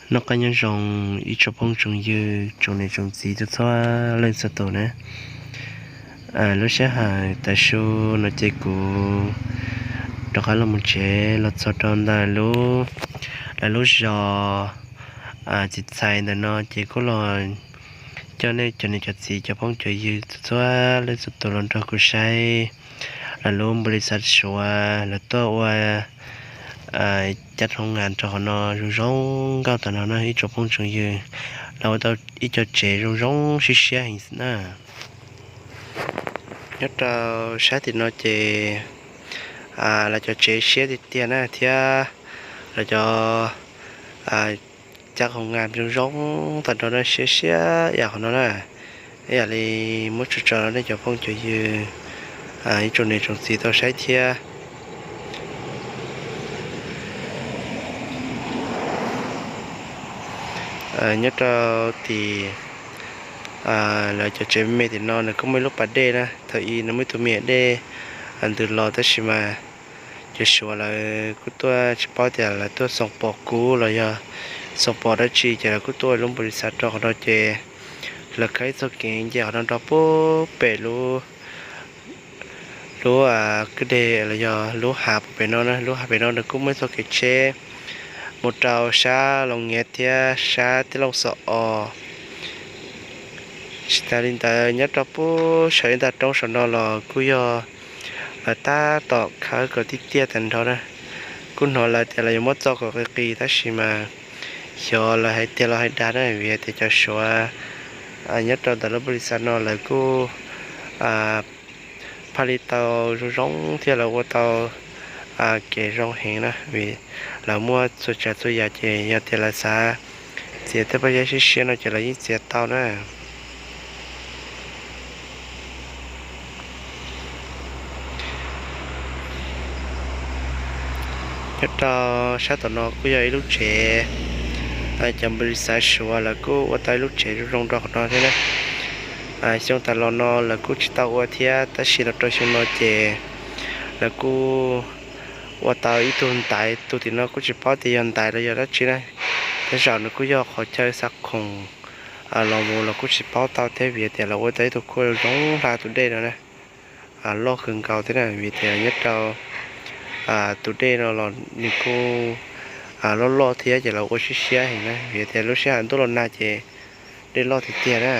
Noj qab nyob zoo ib tsoom phooj tsoom ywg, tsoom niam tsoom txiv txhua txhua leej txhua tus na. Lub sij hawm tav su no ces kuv rov qab los mus tsev los txog rau ntawm lub, lawv lub zos txiv txhais ntawm no ces kuj los coj nej cov niam cov txiv cov phooj cov ywg txhua txhua leej txhua tus los nrog kuv saib lawv lub npau li xav suav lawv tuaj ua cab thoob nas rau qhov no zoo zoo nkauj tag nrho na ib tsoom phooj tsoom ywg. Lawv ua tau ib co tsev zoo zoo siab siab heev na. Nyob rau sab tim no ces lawv cov tsev siab tiag tiag na thiab lawv cov cab thoob nas zoo zoo tag nrho na siab siab yam qhov no na. Ib yam li muab tso tso rau nej cov phooj cov ywg ib tsoom niam tsoom txiv tau saib thiab. Nyob rau tim lawv cov tsev me tim no nws kuj muaj ib lub pas dej na, thaum ub nws muaj ib tug me nyuam dej ntws los tab sis mas cov suav lawv kuj tuaj tsis paub tias lawv tuaj xoo pos kub los yog xoo pos dab tsi ces lawv kuj tuaj lub npau li xav rau qhov no ces lawv khawb ib txoj kev nce qhov no nrog puag pem lub lub kwj deg los yog lub hav puag pem no na. Lub hav pem no nws kuj muaj ib txoj kev tsheb mus rau sab Loos Nyiav thiab sab Tij Looj Xov Os. Tsis tas li ntawd nyob rau puag saum ib nta roob saum no los kuj yog lawv tab tom khawb kom tiaj tiaj tag nrho na. Kuj hnov lawv tias lawv yuav muab txo kom qis qis tab sis mas xyov lawv hais tiag los hais dag na vim hais tias cov suav nyob rau ntawm lub npau li xav no lawv kuj phaj li tau zoo zoo thiab lawv ua tau kev zoo heev na vim lawv muaj txhua tsav txhua yam ces yog tias lawv xav txiav tej pob zeb siab siab no ces lawv yeej txiav tau na. Nyob rau sab tom no kuj yog ib lub tsev, cov npau li xav suav lawv kuj ua tau ib lub tsev zoo zoo rau qhov no thiab na. Xyoo tas los no lawv kuj tsis tau ua thiab tab sis los rau xyoo no ces lawv kuj ua tau ib tug ntaiv, tus tim no kuj tsis paub tias yog ntaiv los yog dab tsi na. Tej zaum nws kuj yog qhov chaw xa khoom los mus los kuj tsis paub tau thiab vim tias lawv ua tau ib tug khuaj zoo hla tus dej no na, loj kawg nkaus thiab na vim tias nyob rau tus dej no los nws kuj loj loj thiab ces lawv ua siab siab heev na vim tias lub sij hawm ntuj los nag ces dej loj tiag tiag na.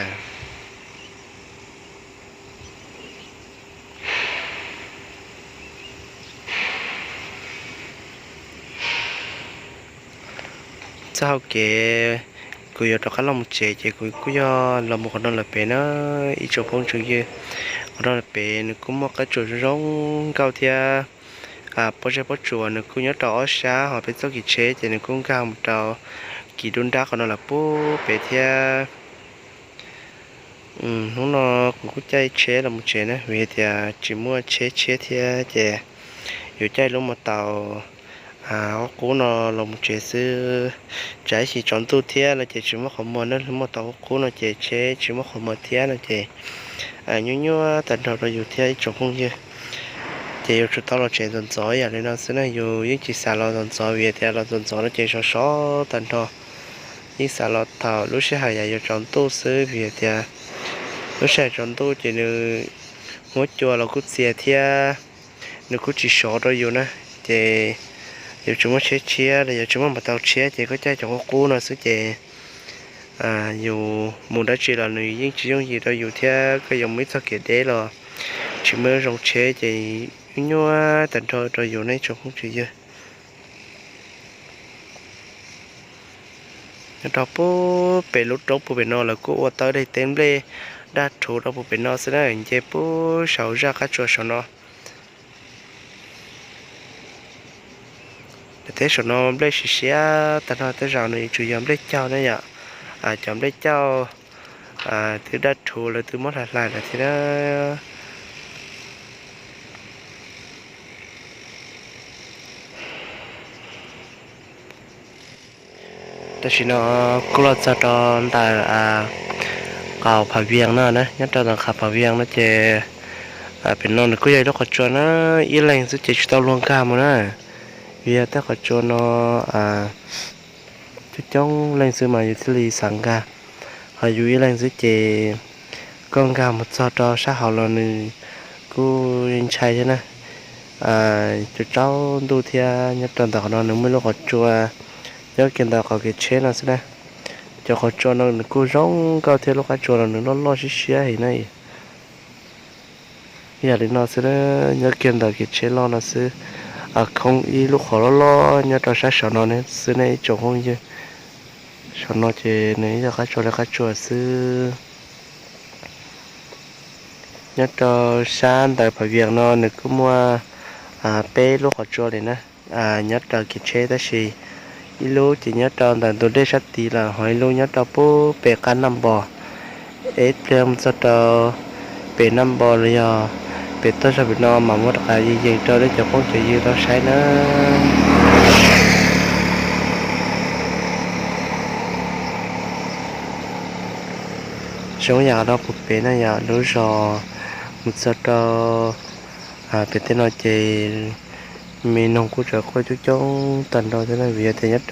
Txoj hau kev kuv yuav rov qab los mus tsev ces kuv kuj yog los mus qhov no lawm pem na ib tsoom phooj tsoom ywg. Qhov no lawm pem nws kuj muaj qab tsuas zoo zoo nkauj thiab pob zeb pob tsuas nws kuj nyob rau ob sab ho peb txoj kev tsheb ces nws kuj nkag mus rau kis dub nrab qhov no lawm puag pem thiab. Hnub no kuv kuj caij tsheb los mus tsev na vim tias tsis muaj tsheb tshiab thiab ces yuav caij lub mos taus qub qub no los mus tsev xwb. Tsam ib chim tsaus ntuj thiab no ces tsis muaj qhov muag na, lub mos taus qub qub no ces tsheb tsis muaj qhov muag thiab no ces nyuaj nyuaj tag nrho rau yus thiab ib tsoom phooj ywg. Ces yuav tsum tau los tsev ntxov ntxov ib yam li no xwb na, yus yeej tsis xav los ntxov ntxov vim tias los ntxov ntxov no ces sov sov tag nrho. Yeej xav los thaum lub sij hawm yam yuav tsaus ntuj xwb vim tias lub sij hawm tsaus ntuj ces nws muab cua los kuj txias thiab nws kuj tsis sov rau yus na. Ces yuav tsis muaj tsheb tshiab los yuav tsis muaj mos taus tshiab ces koj caij cov qub qub no xwb ces yus mus dab tsi los nws yeej tsis yooj yim rau yus thiab koj yuav mus ib txoj kev deb los tsis muaj zoo tsheb ces nyuaj nyuaj tag nrho rau yus nej tsoom phooj tsoom ywg. Nyob rau puag pem lub roob puag pem no lawv kuj ua tau daim teb nplej daj rhuv rau puag pem no xwb na, nce puag saum zaj qab tsuas saum no. Daim teb saum no nplej siav siab tag nrho, tej zaum nws yuav tsum yog nplej cauj na yom, cov nplej cauj twb daj rhuv lawv twb muab hlais hlais lawm thiab na. Tam sim no kuj los txog rau ntawm qaum Phav Vias no na, nyob rau ntawm qaum Phav Vias no ces pem no nws kuj yog ib lub qhov tsua na, ib leeg xwb ces tsis tau luag nkag mus na, vim yog tej qhov tsua no ces Coob leej xwb mas yus thiaj li xav nkag, ho yus ib leeg xwb ces koj nkag mus txog rau sab hauv los nws kuj ntshai thiab na. Cov tsaus ntuj thiab nyob rau ntawm qhov no nws muaj ib lub qhov tsua nyob kiag ntawm qhov kev tsheb no xwb na. Cov qhov tsua no nws kuj zoo nkauj thiab lub qab tsua no nws loj loj siab siab heev na. Yog li no xwb, nyob kiag ntawm kev tsheb loj no xwb, khoob ib lub qhov loj loj nyob rau sab saum no xwb ne ib tsoom phooj ywg. Saum no ces nws yog qab tsua li qab tsua xwb. Nyob rau sab ntawm Phav Vias no nws kuj muaj peb lub qhov tsua li na, nyob rau kev tsheb tab sis ib lub ces nyob rau ntawm ntug dej sab tid lawm ho ib lub nyob rau pub pem qab Naj Npos. Ib pliag mus txog rau pem Naj Npos los yog pem toj zog pem no mas muab rov qab yees yees rau nej cov phooj cov ywg tau saib na. Zoo yam no puag pem no yog lub zos mus txog rau pem tej no ces me noog kuj tseem quaj coob coob tag nrho thiab na vim yog tias nyob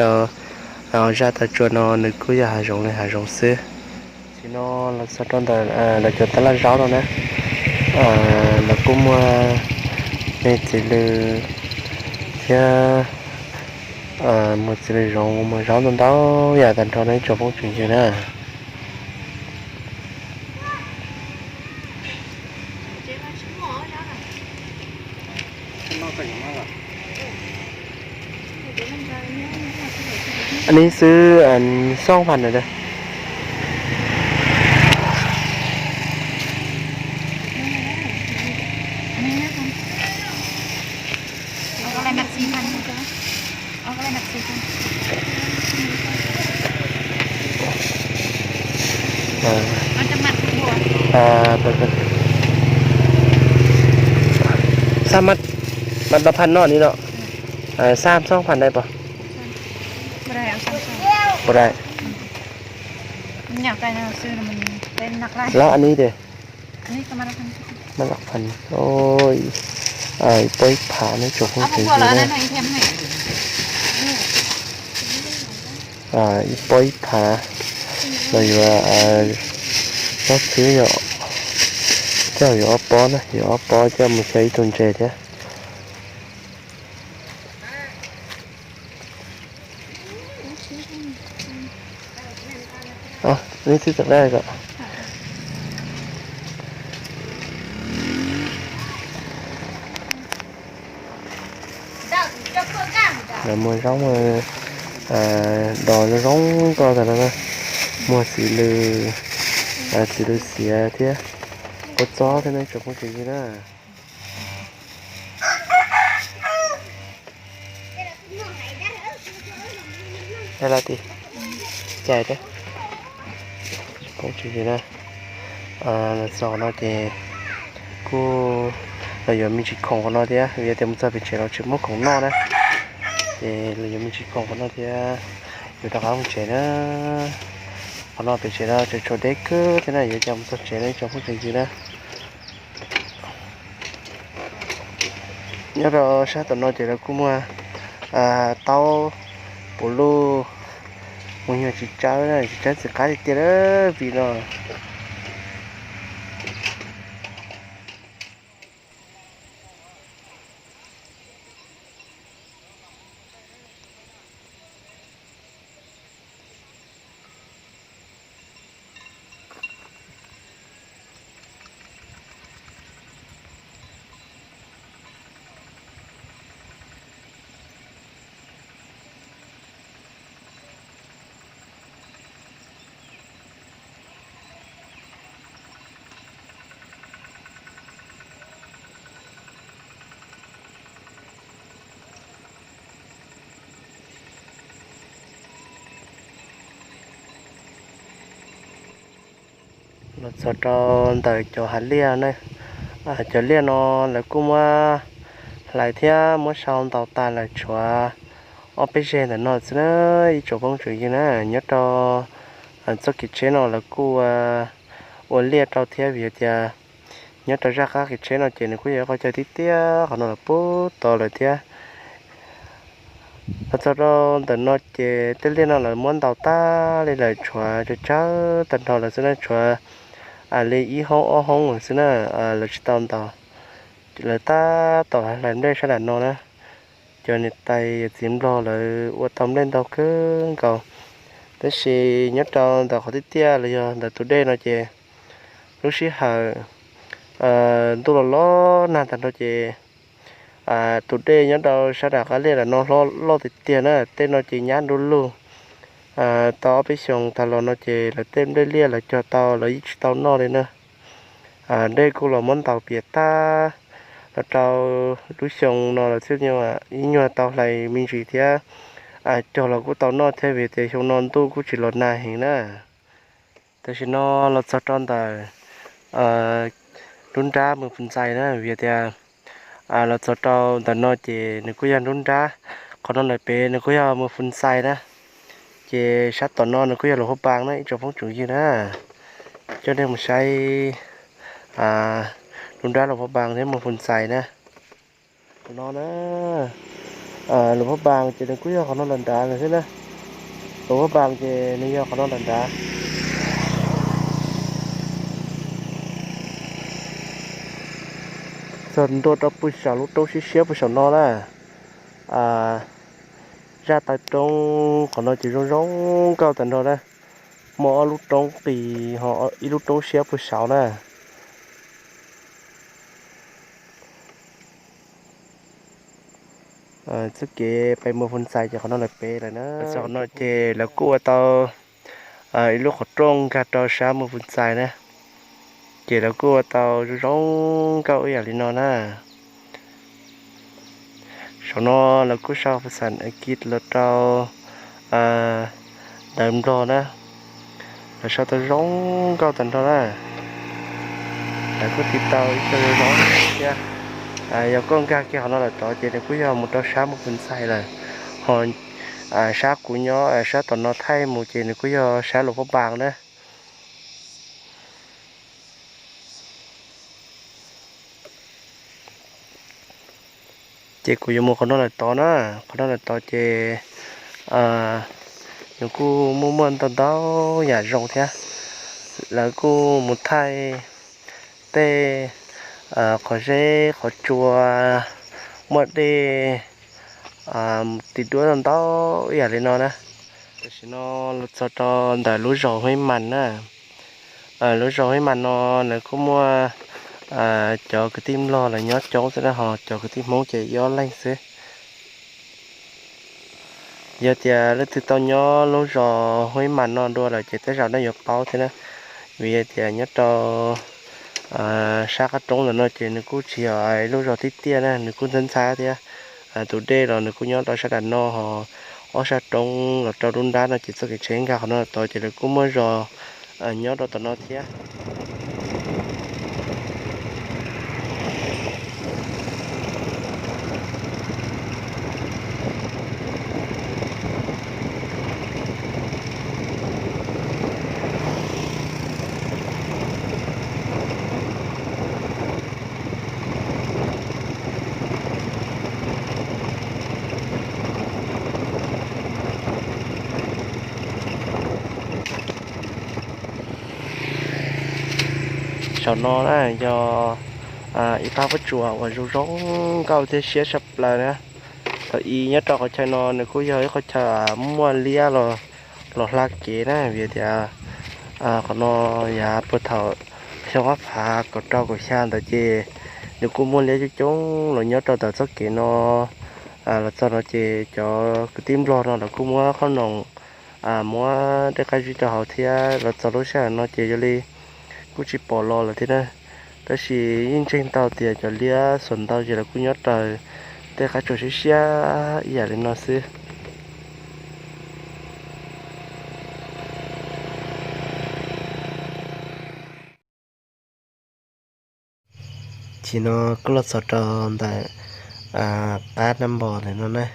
rau zaj tag tsua no nws kuj yog hav zoov li hav zoov xwb. Tam sim no los txog rau ntawm lawv cov tab laj zaub no na, lawv kuj muaj me txiv lws thiab muaj txiv lws zoov muaj zaub ntau ntau yam tag nrho no ib tsoom phooj tsoom ywg na. Anib xwb xoob pha na. Xab mab, mab dab phan no ni no, xab xoob pha na pom. Pom dai. Lawv anib tias mab dab phan, ib pob ib phav ne tsoom phooj ywg na. Ib pob ib phav los yuav, tsob xwb yog, coj yuav ob pob na, yuav ob pob coj mus xyaw ib tug ntses thiab. Neb twb tawm dab ko. Lawv muag zaub, dos zoo zoo nkauj tag no na. Muag txiv lws, txiv lws xiav thiab, kua txob thiab ne tsoom phooj ywg na. Cais thiab, phooj ywg na. Los txog qhov no ces kuj los yuav me ntsis khoom qhov no thiab, vim yog tias mus txog pem tsev los tsis muaj khoom noj na. Ces los yuav me ntsis khoom qhov no thiab, yuav rov qab mus tsev na. Qhov no pem tsev no tseem tshuav deb kawg thiab na, yuav cas mus txog tsev no ib tsoom phooj ywg na. Nyob rau sab tom no ces lawv kuj muaj taub puv luj, mus nyuag tsis tsawb, tsis tsawb txiv qab tiag tiag vim no. Los txog rau ntawm cov hav liaj na, cov liaj no lawv kuj muab hlais thiab muab sau ntaus tas lawm tshuav ob peb zeg ntawm no xwb na, ib tsoom phooj tsoom ywg na. Nyob rau txoj kev tsheb no lawv kuj ua liaj rau thiab vim tias nyob rau zaj qab kev tsheb no ces nws kuj yog ib qho chaw tib tiag, qhov no lawv pub tau lawm thiab. Los txog rau ntawm no ces tej liaj no lawv muab ntaus tag li lawm, tshuav tsawg tsawg tag nrho lawm xwb na, tshuav li ib hoob ob hoob lawm xwb na, lawv tsis tau ntaus. Lawv tab tom hlais nplej sab nram no na. Cov niam tais yawm txiv nplog lawv ua tau nplej ntau kawg nkaus, tab sis nyob rau ntawm qhov tiaj tiaj los yog ntawm tus dej no ces lub sij hawm ntuj los los nag tag nrho ces tus dej nyob rau sab nram qab liaj nram no loj tiag tiag na. Tej no ces nyab du lug, tau ob peb xyoos tag los no ces lawv tej nplej liaj lawv cog tau lawv yeej tsis tau noj li na. Dej kuj los muab ntaus piam tag los rau lub xyoo no lawm thiab, ib nyuag tau hlais me ntsis thiab, cog los kuj tau noj thiab vim tias xyoo no ntuj kuj tsis los nag heev na. Tam sim no los txog rau ntawm nruab nrab Mus Fus Ntxais na, vim tias los txog rau ntawm no ces nws kuj yog nruab nrab, qhov no lawm pem nws kuj yog Mus Fus Ntxais na. Ces sab tom no nws kuj yog Luas Phab Npas na ib tsoom phooj tsoom ywg na. Coj nej mus saib nruab nrab Luas Phab Npas thiab Mus Fus Ntxais na. Qhov no na, Luas Phab Npas ces nws kuj yog qhov no nram nrad lawm xwb na. Luas Phab Npas ces nws yog qhov no nram nrad. Txog ntua rau pem saum lub roob siab siab pem saum no na, zaj taw roob qhov no ces zoo zoo nkauj tag nrho na. Muaj ob lub roob qis ho ib lub roob siab pem saud na. Txoj kev pem Mus Fus Ntxais ces qhov no lawm pem lawm na. Txog qhov no ces lawv kuj ua tau ib lub qhov rooj nkag rau sab Mus Fus Ntxais na. Ces lawv kuj ua tau zoo zoo nkauj ib yam li no na. Saum no lawv kuj sau phas xas Askiv los rau ntawv Nplog na. Lawv sau tau zoo nkauj tag nrho na. Lawv kuj tiv tau ib co zoo zoo thiab. Yog koj nkag kiag qhov no lawm tod ces nws kuj yog mus rau sab Mus Fus Ntxais lawm. Ho sab kuv nyob sab tom no thaij mus ces nws kuj yog sab Luas Phab Npas na. Ces kuv yuav mus qhov no lawm tod na, qhov no lawm tod ces nws kuj muaj muaj ntau ntau yam zoo thiab. Lawv kuj mus thaij tej qhov zeb qhov tsua, muaj dej, tis duab ntau ntau ib yam li no na. Tam sim no los txog rau ntawm lub zos Huab Mas na. Lub zos Huab Mas no nws kuj muaj cov kwv tij Nplog lawv nyob coob xwb na, ho cov kwv tij Hmoob ces ib ob leeg xwb. Yog tias leej twg tau nyob lub zos Huab Mas no dua lawm ces tej zaum nej yuav paub thiab na, vim tias nyob rau sab qab roob ntawm no ces nws kuj tsis yog lub zos tiaj tiaj na, nws kuj ntxhab ntxhab thiab. Tus dej los nws kuj nyob rau sab nram no, ho ob sab roob los rau lub nrab no ces txoj kev tsheb nkag qhov no tod ces lawv kuj muab zos nyob rau tom no thiab. Saum no na yog ib pab pob tsuas uas zoo zoo nkauj thiab siab tshaj plaws na. Thaum ub nyob rau qhov chaw no nws kuj yog ib qhov chaw muaj liab los hla kev na, vim tias qhov no yav puag thaum xyoo ob phav kaum rau kaum xya ntawd ces nws kuj muaj liab coob coob los nyob rau ntawm txoj kev no. Los txog no ces cov kwv tij Nplog no lawv kuj muab qhob noom, muab dej qab zib rau hauv thiab. Los txog lub sij hawm no ces yog li kuj tsis pom los lawm thiab na, tab sis yeej ntseeg tau tias cov liab xuas ntau ces lawv kuj nyob raws tej qab tsuas siab siab ib yam li no xwb. Ces no kuj los txog rau ntawm qab Naj Npos lawm no na.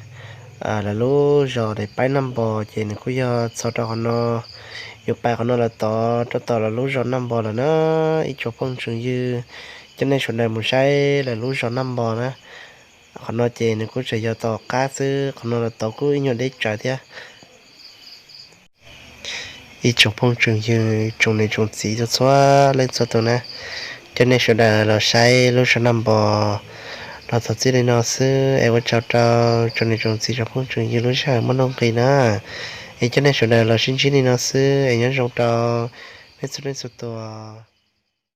Lawv lub zos Dais Paib Naj Npos ces nws kuj yog txog rau qhov no, yuav pais qhov no lawm tod rau tom lawv lub zos Naj Npos lawm na. Ib tsoom phooj tsoom ywg, coj nej sawv daws mus saib lawv lub zos Naj Npos na. Qhov no ces nws kuj tseem yog tom qab xwb, qhov no los tau kuj ib nyuag deb tsawv thiab. Ib tsoom phooj tsoom ywg, tsoom niam tsoom txiv txhua txhua leej txhua tus na, coj nej sawv daws los saib lub zog naj npos los txog txij li no xwb es ua tsaug rau tsoom niam tsoom txiv tsoom phooj tsoom ywg lub sij hawm muaj nuj nqis na. Es coj nej sawv daws los sib ntsib li no xwb es nyob zoo rau nej txhua leej txhua tus.